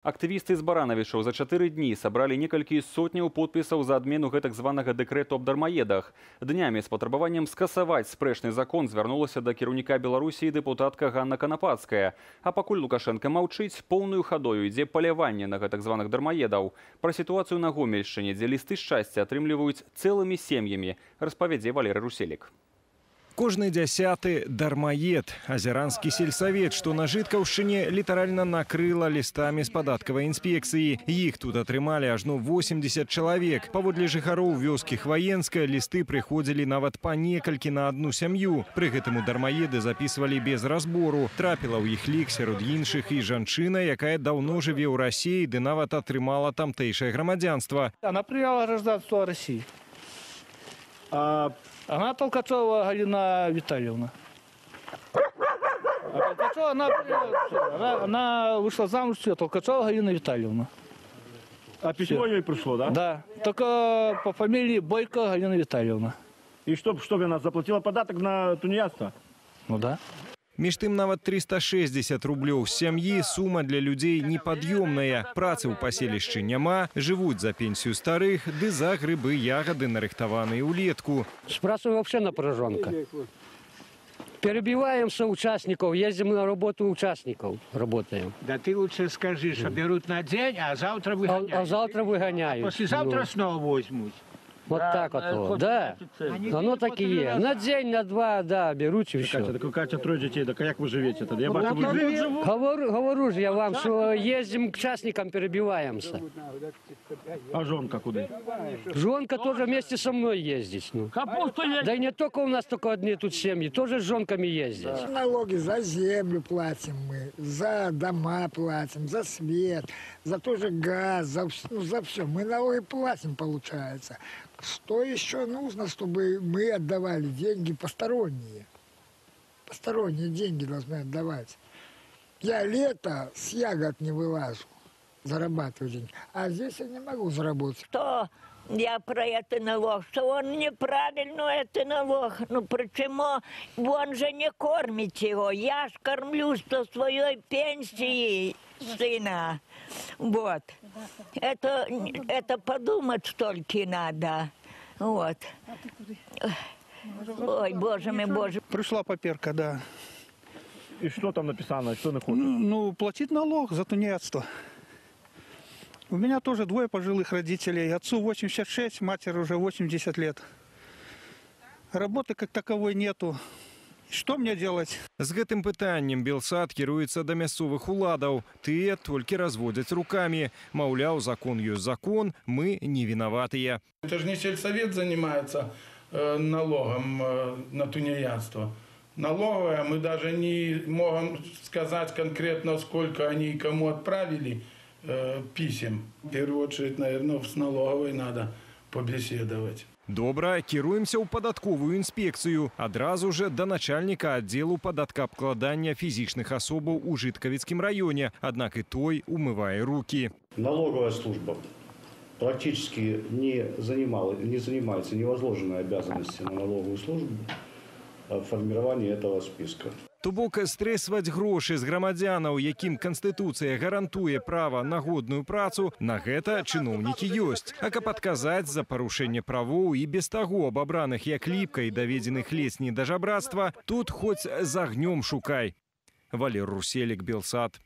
Актывісты з Баранавічаў за 4 дні сабралі некалькі сотняў подпісаў за адмену гэтак званага дэкрэту аб дармаедах. Днямі з патрабаваннем скасаваць спрэчны закон звярнулася да кіраўніка Беларусі дэпутатка Ганна Канапацкая. А пакуль Лукашэнка маўчыць, поўнаю хадою ідзе паляванне на гэтак званых дармаедаў. Пра сітуацыю на Гомельшчыне, дзе лісты шчасця атрымліваюць цэлымі сем'ямі, распавядзе Валерый Руселік. Кожны дзясяты дармаед. Азяранскі сельсавет, што на Жыткаўшчыне, літаральна накрыла лістамі з падаткавай інспекцыі. Іх тут атрымалі ажно 80 чалавек. Паводле жыхароў вёскі Хваенская, лісты прыходзілі нават па некалькі на адну сям'ю. Пры гэтым у дармаеды запісвалі без разбору. Трапіла ў іх лік сярод іншых і жанчына, якая даўно жыве ў Расіі ды нават атрымала тамтэйшае грамадзянства. Она приняла гражданство России. А, Она Толкачева Галина Витальевна. А Толкачева, она, приняла всё. Она вышла замуж, все, Толкачева Галина Витальевна. А письмо ей пришло, да? Да, только по фамилии Бойко Галина Витальевна. И что она заплатила податок на тунеядство? Ну да. Між тым, нават 360 рублёў з сям'і сума для людзей непад'ёмная. Працы ў паселішчы няма, жывуць за пенсію старых ды за грыбы, ягады, нарыхтаваныя ўлетку. С працой вообще напряженка. Перебиваемся у частников, ездим на работу у частников, работаем. Да ты лучше скажи, что берут на день, а завтра выгоняют. А завтра выгоняют. Послезавтра Ну, снова возьмут. Вот так вот. Вот. Да, оно так и есть. На день, на два, да, берут и все. Катя, так у Катя трое детей, так а як вы живете тогда? Я бачу, вы живете. Говорю, говорю же я вам, что ездим к частникам, перебиваемся. А жонка куды? Жонка тоже вместе со мной ездит. Ну. Да и не только у нас, только одни тут семьи, тоже с жонками ездят. Налоги за землю платим мы, за дома платим, за свет, за тот же газ, ну, за все. Мы налоги платим, получается. Что еще нужно, чтобы мы отдавали деньги посторонние? Посторонние деньги должны отдавать. Я лето с ягод не вылажу, зарабатываю деньги. А здесь я не могу заработать. Что я про это налог, что он неправильно, это налог. Ну почему он же не кормит его? Я ж кормлю со своей пенсии сына. Вот. Это подумать только надо. Вот. Ой, боже мой, боже. Пришла паперка, да. И что там написано, что не хочет? Ну, платить налог за тунеядство. У меня тоже двое пожилых родителей. Отцу 86, матери уже 80 лет. Работы как таковой нету. Что мне делать? З гэтым пытаннем Белсат кіруецца да мясцовых уладаў. Тыя толькі разводзяць рукамі. Маўляў, закон ёсць закон, мы не вінаватыя. Это же не сельсовет занимается налогом на тунеядство. Налоговая, мы даже не можем сказать конкретно, сколько они и кому отправили писем. В первую очередь, наверное, с налоговой надо побеседовать. Добра, кіруемся ў падатковую інспекцыю. Адразу жа да начальніка аддзелу падаткаабкладання фізічных асобаў у Жыткавіцкім раёне. Аднак і той умывае рукі. Налоговая служба практически не, занимала, не занимается, не возложены обязанности на налоговую службу в формировании этого списка. То бок стрэсваць грошы з грамадзянаў, якім Канстытуцыя гарантуе права на годную працу, на гэта чыноўнікі ёсць. А каб адказаць за парушэнне правоў і без таго абабраных як ліпка і даведзеных ледзь не да жабрацтва, тут хоць з агнём шукай. Валер Руселік, Белсат.